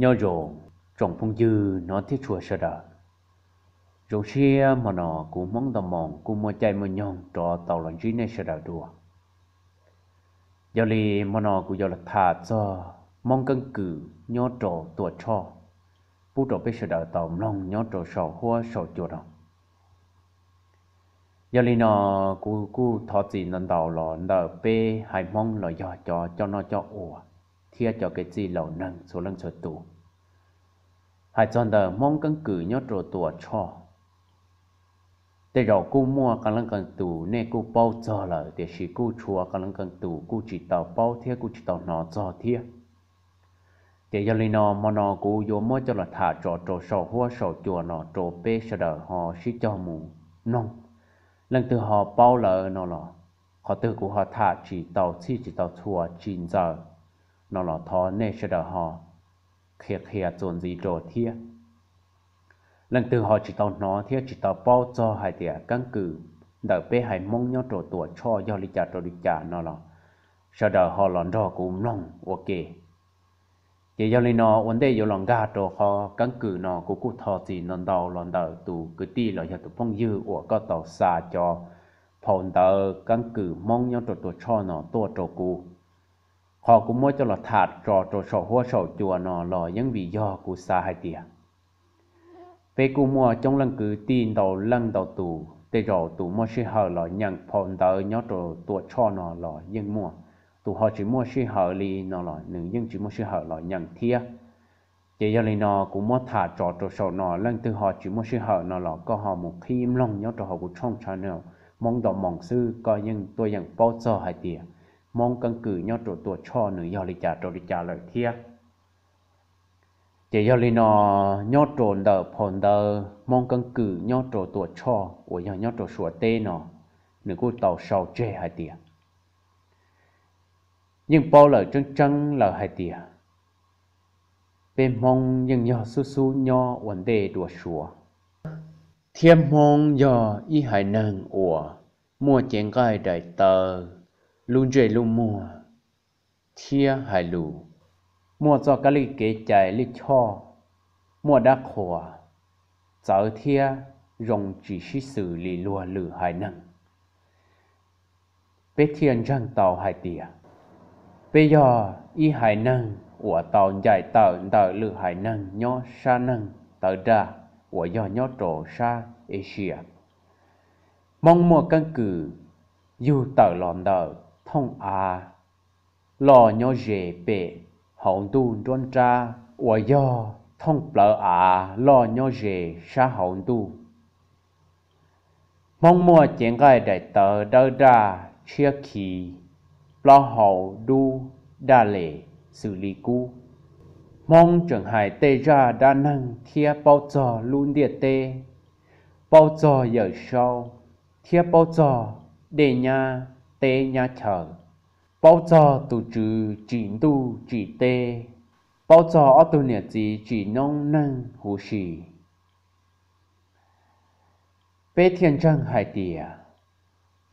Nyob zoo tsoom phooj ywg hnov thiab tshua sawv daws. Zoo siab hmo no kuv Hmoob Ntoo Moos kuj muaj caij muaj nyoog rov tau los ntsib nej sawv daws dua. Yog li hmo no kuv yuav los tham txog Hmoob keeb kwm nyob rau Tuam Tshoj pub rau peb sawv daws tau mloog nyob rau saum huab saum cua no. Yog li no, kuv kuj thov txim ntau ntau los ntawm peb haiv Hmoob los yog cov coj noj coj ua thiab cov kev txij laus neeg txhua leej txhua tus. Hais txog ntawm Hmoob keeb kwm nyob rau Tuam Tshoj, tej zaum kuj muaj qee leej qee tus nej kuj paub txog lawm, tiam sis kuj tshuav qee leej qee tus kuj tsis tau paub thiab kuj tsis tau hnov txog thiab. Ces yog li no hmo no kuv yuav muab coj los tham tso rau saum huab saum cua no rau peb sawv daws ho sib cog mus mloog. Leej twg ho paub lawm no los, qhov twg kuv ho tham tsis tau txhij tsis tau txhua tsis ntxaws no los thov nej sawv daws ho qhia qhia txuas ntxiv rau thiab. Leej twg ho tsis tau hnov thiab tsis tau paub txog hais tias keeb kwm ntawm peb haiv Hmoob nyob rau Tuam Tshoj yog li cas rau li cas no los, sawv daws ho los nrog kuv mloog ua ke. Ces yog li no ua ntej yuav los nkag rau qhov keeb kwm no kuv kuj thov txim ntau ntau los ntawm tus kwv tij los yog tus phooj ywg uas koj tau xa cov phau ntawv keeb kwm Hmoob nyob rau Tuam Tshoj no tuaj rau kuv. Qhov kuv muab coj los tham tso rau saum huab saum cua no los yeej vim yog kuv xav hais tias peb kuj muaj coob leej kwv tij ntau leej ntau tus, tej zaum tus muaj sij hawm los nyeem phau ntawv nyob rau Tuam Tshoj no los yeej muaj, tus ho tsis muaj sij hawm li no los nws yeej tsis muaj sij hawm los nyeem thiab. Ces yog li no kuv muab tham tso rau saum no, leej twg ho tsis muaj sij hawm no los koj ho mus qhib mloog nyob rau hauv kuv tshooj channel Hmoob Ntoo Moos xwb koj yeej tuaj yeem paub txog hais tias Hmoob keeb kwm nyob rau Tuam Tshoj nws yog li cas rau li cas lawm thiab. Ces yog li no, nyob rau ntawm phau ntawv Hmoob keeb kwm nyob rau Tuam Tshoj uas yog nyob rau Suav teb no, nws kuj tau sau tseg hais tias, yeej paub lawm tseeb tseeb lawm hais tias peb Hmoob yeej yog xub xub nyob ua ntej dua Suav, thiab Hmoob yog ib haiv neeg uas muaj cev nqaij daim tawv, lub ntsej lub muag thiab hais lus, muaj txoj kab li kev cai lij choj, muaj dab qhuas, txawv thiab zoo tsis sib xws li luag lwm haiv neeg. Peb thiaj ntseeg tau hais tias peb yog ib haiv neeg uas tau ncaim tawm ntawm lwm haiv neeg nyob sab neeg tawv daj uas yog nyob rau sab Asia. Hmoob muaj keeb kwm yug tawm los ntawm thooj av loj nyob ze pem hauv ntuj nruab nrab uas yog thooj plawv av loj nyob ze sab hauv ntuj. Hmoob muaj cev nqaij daim tawv dawb daj tshiab khiv, plaub hau dub daj les xws li kub. Hmoob tseem hais tej zaj dab neeg thiab paub txog lub ntiaj teb, paub txog Yawm Saub, thiab paub txog dej nyab teb nyab chaw, paub txog tus Tswv tsim ntuj tsim teb, paub txog ob tug niam txiv tsim noob neej huv si. Peb thiaj ntseeg hais tias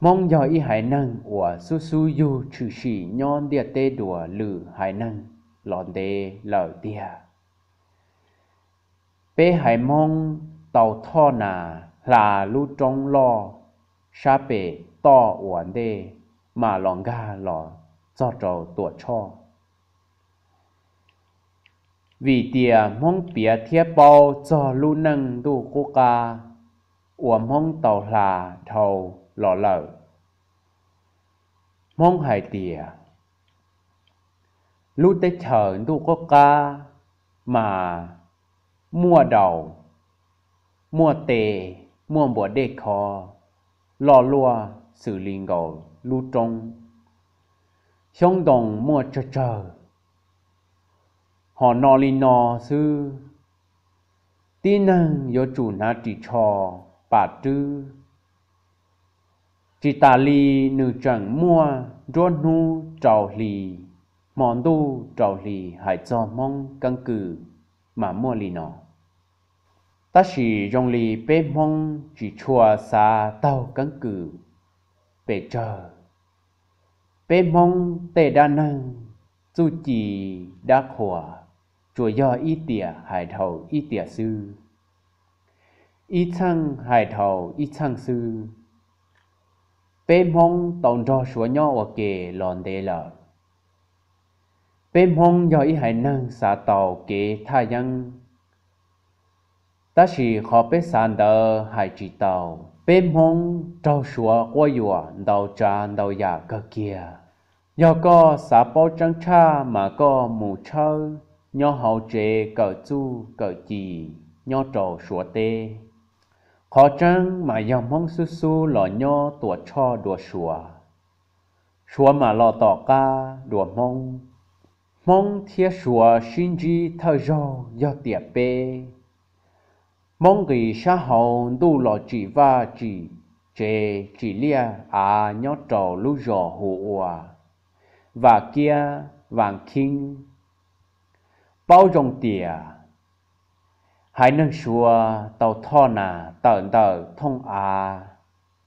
Hmoob yog ib haiv neeg uas xub xub yug tshwm sim nyob ntiaj teb dua lwm haiv neeg los ntev lawm tiag. Peb haiv Hmoob tau thoj nas hla lub roob loj sab pem toj ua ntej mam los nkag los txog rau Tuam Tshoj. Vim tias Hmoob piav thiab paub txog lub neej ntuj qub qab uas Hmoob tau hla dhau los lawm. Hmoob hais tias lub teb chaws ntuj qub qab mas muaj daus, muaj tes, muaj npuas dej khov loj luaj xws li nkaus lub roob, xyoob ntoo muaj tsawg tsawg. Ho no li no xwb, tib neeg yuav tsum hnav ris tsho pam rwb. Tsis tas li, nws tseem muaj nruab hnub rau hli, hmo ntuj rau hli, hais txog Hmoob keeb kwm mas muaj li no. Tab sis zoo li peb Hmoob tsis tshua xav taug keeb kwm pes tsawg. Peb Hmoob tej dab neeg, txuj ci, dab qhuas tsuas yog ib tiam hais dhau ib tiam xwb, ib txheej hais dhau ib txheej xwb. Peb Hmoob tau nrog Suav nyob ua ke los ntev lawm. Peb Hmoob yog ib haiv neeg xav tau kev thaj yeeb, tab sis qhov peb xav ntawd hais tsis tau. Peb Hmoob raug Suav quab yuam ntau tsav ntau yam kawg kiag. Yog koj xav paub tseeb tshaj mas koj mus tshawb nyob hauv tsev kawm txuj kawm ci nyob rau Suav teb. Qhov tseeb mas yog Hmoob xub xub los nyob tuam tshoj dua Suav. Suav mam los tom qab dua Hmoob. Hmoob thiab Suav sib ntsib thawj zaug yog tiam peb. Hmoob nqis sab hauv ntuj los tsim vaj tsim tsev tsim liaj av nyob rau lub zos hu ua Vam Kiab Vam Kheeb. Paub zoo tias haiv neeg Suav tau thoj nas tawm ntawm thooj av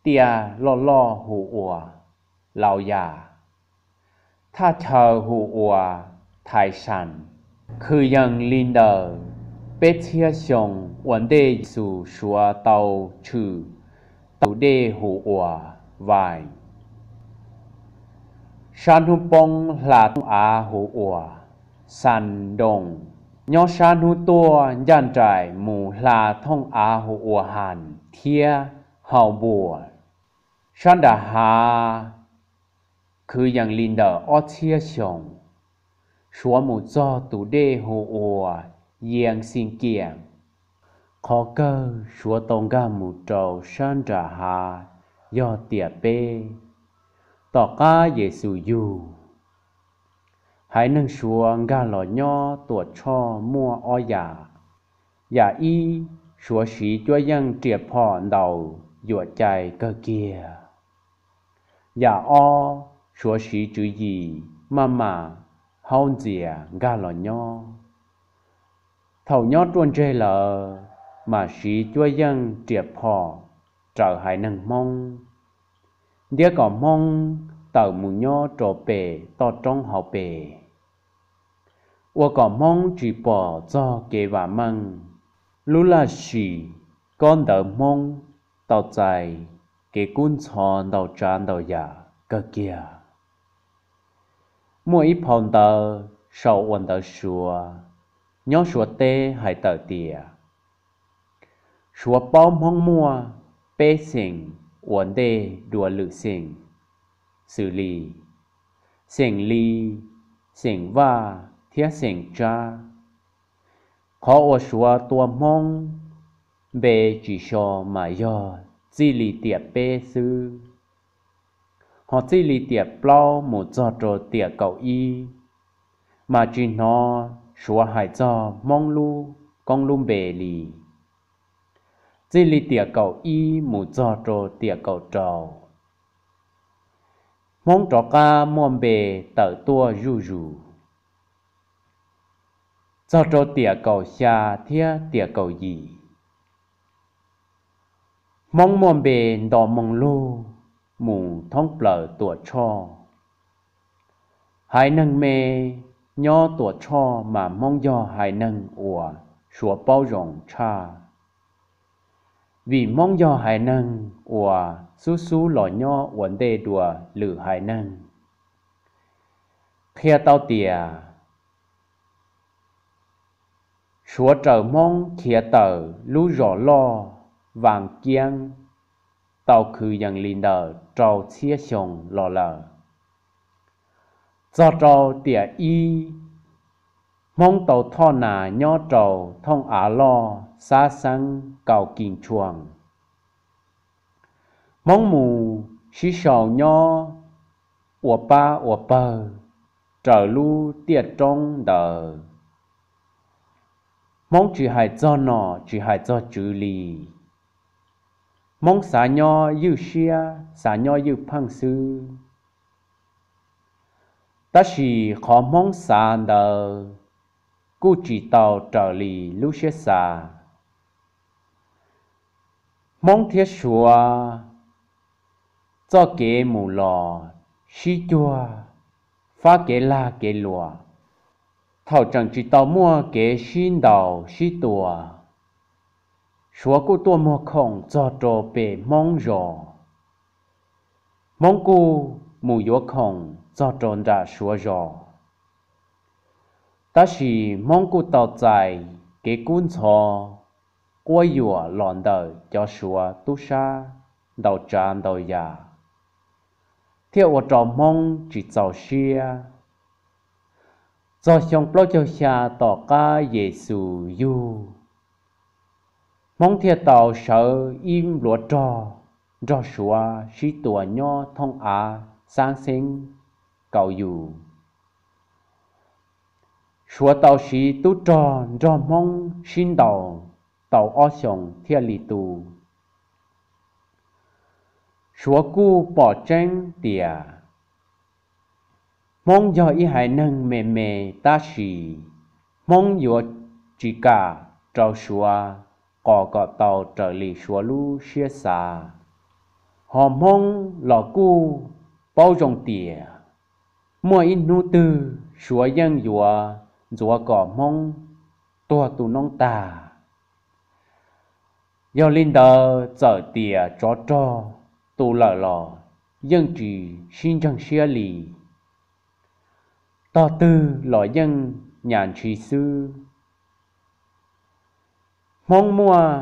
tiaj loj loj hu ua Laus Yas, thaj chaw hu ua Thais Xas. Kwv yees li ntawm peb txhiab xyoo ua ntej Yexus Suav tau tshwm tus dej hu ua Vais, sab hnub poob hla thooj av hu ua Xas Doos, nyob sab hnub tuaj ncaj nraim mus hla thooj av hu ua Has thiab Hau Npuas. Sab nram hav, kwv yees li ntawm ob txhiab xyoo, Suav mus txog tus dej hu ua Yees Xis Kias. Qhov kawg Suav tau nkag mus rau sab nram hav yog tiam peb. Tom qab Yexus yug, haiv neeg Suav nkag los nyob tuam tshoj muaj ob yam. Yam ib, Suav siv cuab yeej riam phom ntaus yuam cai kawg kiag. Yam ob, Suav siv tswv yim maj mam haub ntxias nkag los nyob. Thaum nyob ruaj ntseg lawm, mam siv cuab yeej riam phom raws haiv neeg Hmoob, ntiab kom Hmoob tawm mus nyob rau pem toj roob hauv pes, ua kom Hmoob tsis pom txog kev vam meej. Lub laj sim kob ntawv Hmoob tau txais kev kub ntxhov ntau tsav ntau yam kawg kiag. Muaj ib phau ntawv sau ua ntawv Suav nyob Suav teb hais tawm tias Suav paub Hmoob muaj peb xeem ua ntej dua lwm xeem, xws li xeem Li, xeem Vaj thiab xeem Tsab. Qhov uas Suav tua Hmoob npe tsis so mas yog txij li tiam peb xwb, ho txij li tiam plaub mus txog rau tiam kaum ib mas tsis hnov Suav hais txog Hmoob lub koob lub npe li. Txij li tiam kaum ib mus txog rau tiam kaum rau, Hmoob rov qab muaj npe tawm tuaj zuj zus. Txog rau tiam kaum xya thiab tiam kaum yim, Hmoob muaj npe nto moo lug mus thoob plaws tuam tshoj. Haiv neeg me nyob tuam tshoj mas Hmoob yog haiv neeg uas Suav paub zoo tshaj, vim Hmoob yog haiv neeg uas xub xub los nyob ua ntej dua lwm haiv neeg. Qhia tau tias Suav raws Hmoob khiav tawm lub zos loj Vas Kiab tau kwv yees li ntawm rau txhiab xyoo los lawm. Txog rau tiam ib, Hmoob tau thoj nas nyob rau thooj av loj Xab Xeeb Kaus Kis Tshuas. Hmoob mus sib sau nyob ua pab ua pawg raws lub tiaj roob ntawd. Hmoob tsis hais txog nom tsis hais txog tswv li. Hmoob xav nyob ywj siab xav nyob ywj pheej xwb. Tab sis qhov Hmoob xav ntawd kuj tsis tau raws li lub siab xav. Hmoob thiab Suav txoj kev mus los sib cuag fab kev lag kev luam. Thaum tseem tsis tau muaj kev sib ntaus sib tua, Suav kuj tuaj muag khoom txog rau pem Hmoob zos. Hmoob kuj mus yuav khoom txog rau nram Suav zos. Tab sis Hmoob kuj tau txais kev kub ntxhov, quab yuam los ntawm cov Suav tub sab ntau tsav ntau yam, thiaj ua rau Hmoob tsis txaus siab. Txog xyoo plaub caug xya tom qab Yes Xus yug, Hmoob thiaj tau sawv ib npluav rog nrog Suav sib tua nyob thooj av xab xeeb kaum yus. Suav tau siv tub rog nrog Hmoob sib ntaus tau ob xyoos thiaj li tu. Suav kuj pom tseeb tias Hmoob yog ib haiv neeg me me, tab sis Hmoob yuav tsis kam rau Suav qos kom tau raws li Suav lub siab xav. Hos Hmoob los kuj paub zoo tias muaj ib hnub twg Suav yeej yuav ntxuav kom Hmoob tuag tu noob tag. Yog li ntawd, txawm tias tsov rog tu lawm los yeej tsis sib ntseeg siab li, tog twg los yeej nyas ntshis xwb. Hmoob muaj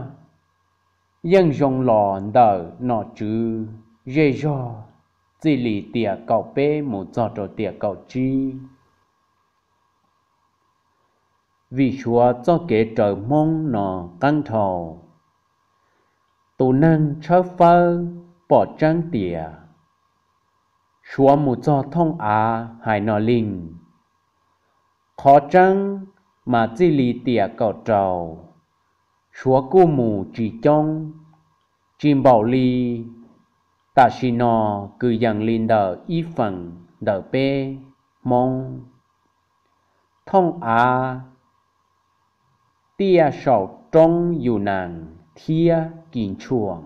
yeej zoo los ntawm nom tswv zej zog txij li tiam kaum peb mus txog rau tiam kaum tsib. Vim Suav txoj kev raws Hmoob no qeeb dhau, tus neeg tshawb fawb pom tseeb tias Suav mus txog thooj av hais no leej. Qhov tseeb mas txij li tiam kaum rau, Suav kuj mus tsis coob, tsis npaum li tam sim no, kwv yees li ntawm ib feem ntawm peb Hmoob. Thooj av tiaj saum roob Yus Nas thiab Kis Ntsuam,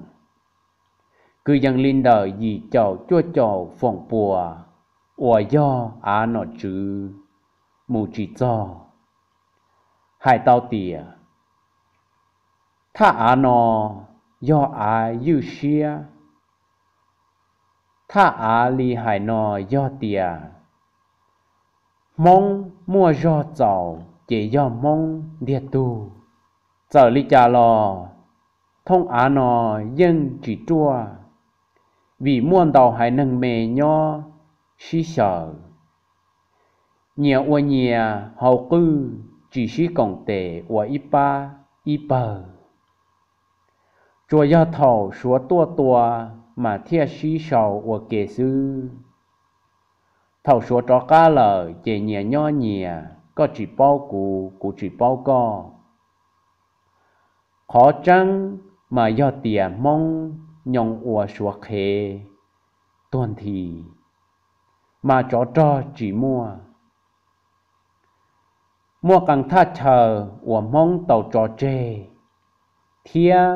kwv yees li ntawm yim caum cuaj caum foom pua uas yog av nom tswv mus tsis txog. Hais tau tias thaj av no yog av ywj siab. Thaj av li hais no yog tias Hmoob muaj zog txaus ces yog Hmoob ntiag tug. Txawm li cas los thooj av no yeej tsis ruaj, vim muaj ntau haiv neeg me nyob sib xyaw, nyias ua nyias hauv qwj, tsis sib koom tes ua ib pab ib pawg. Tsuas yog thaum Suav tuaj tua mas thiaj sib sau ua ke xwb. Thaum Suav rov qab lawm ces nyias nyob nyias, koj tsis paub kuv, kuv tsis paub koj. Qhov tseeb mas yog tias Hmoob nyoo ua Suav qhev tuag nthi, mas tsov rog tsis muaj. Muaj qee thaj chaw uas Hmoob tau tso tseg thiab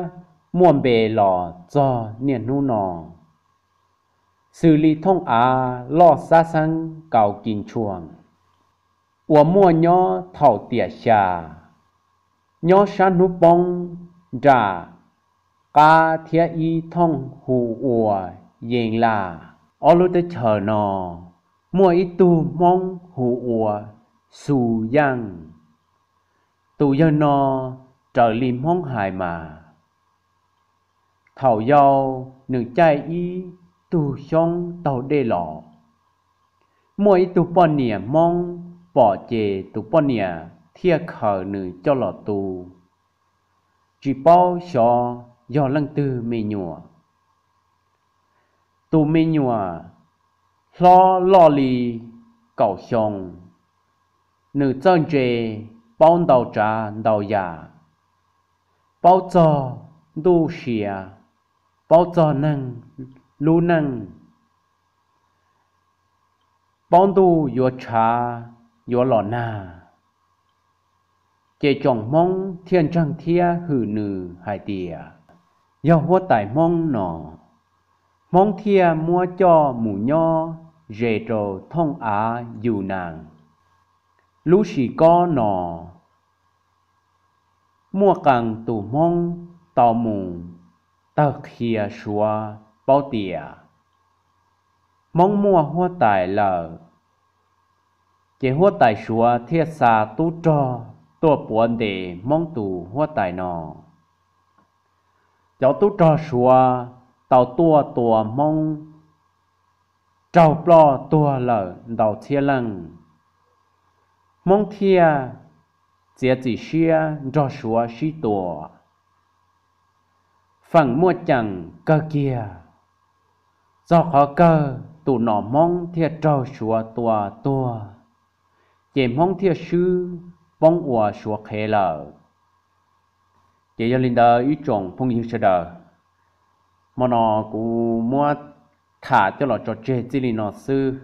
muaj npe los txog niaj hnub no, xws li thooj av loj xab xeeb kaum Kis Ntsuam uas muaj nyob thaum tiam xya, nyob sab hnub poob nram qab thiab ib thooj hu ua Yees Laj. Ob lub teb chaws no muaj ib tug Hmoob hu ua Xu Yaaj. Tus yawg no raws li Hmoob hais mas, thaum yau nws caij ib tug xyoob taug dej los, muaj ib tug poj niam Hmoob pom ces tus poj niam thiaj khaws nws coj los tu, tsis paub xyov yog leej twg me nyuam. Tus me nyuam hlob loj li kaum xyoo, nws txawj ntse, paub ntau tsav ntau yam, paub txog ntuj sia, paub txog neeg lub neej, paub ntuj yuav tshav yuav los nag. Ces tsoom Hmoob thiaj ntseeg thiab hwm nws hais tias yog huab tais Hmoob no. Hmoob thiaj muab coj mus nyob ze rau thooj av Yus Nas. Lub sim kob no muaj qee tus Hmoob tau mus tawg qhia Suav paub tias Hmoob muaj huab tais lawm, ces huab tais Suav thiaj xa tub rog tuaj puav ntes Hmoob tus huab tais no. Cov tub rog Suav tau tuaj tua Hmoob raug ploj tuag lawm ntau txhiab leej. Hmoob thiaj txiav txim siab nrog Suav sib tua, feem muaj ceem kawg kiag. Txog qhov kawg tus nom Hmoob thiaj raug Suav tua tuag, ces Hmoob thiaj swb poob ua Suav qhev lawm. Ces yog li ntawd ib tsoom phooj ywg sawv daws, hmo no kuv muab tham coj los tso tseg txij li no xwb.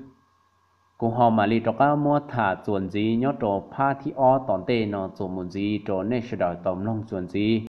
Kuv ho mam li rov qab muab tham txuas ntxiv nyob rau phab thib ob tom ntej no txuas mus ntxiv rau nej sawv daws tau mloog txuas ntxiv.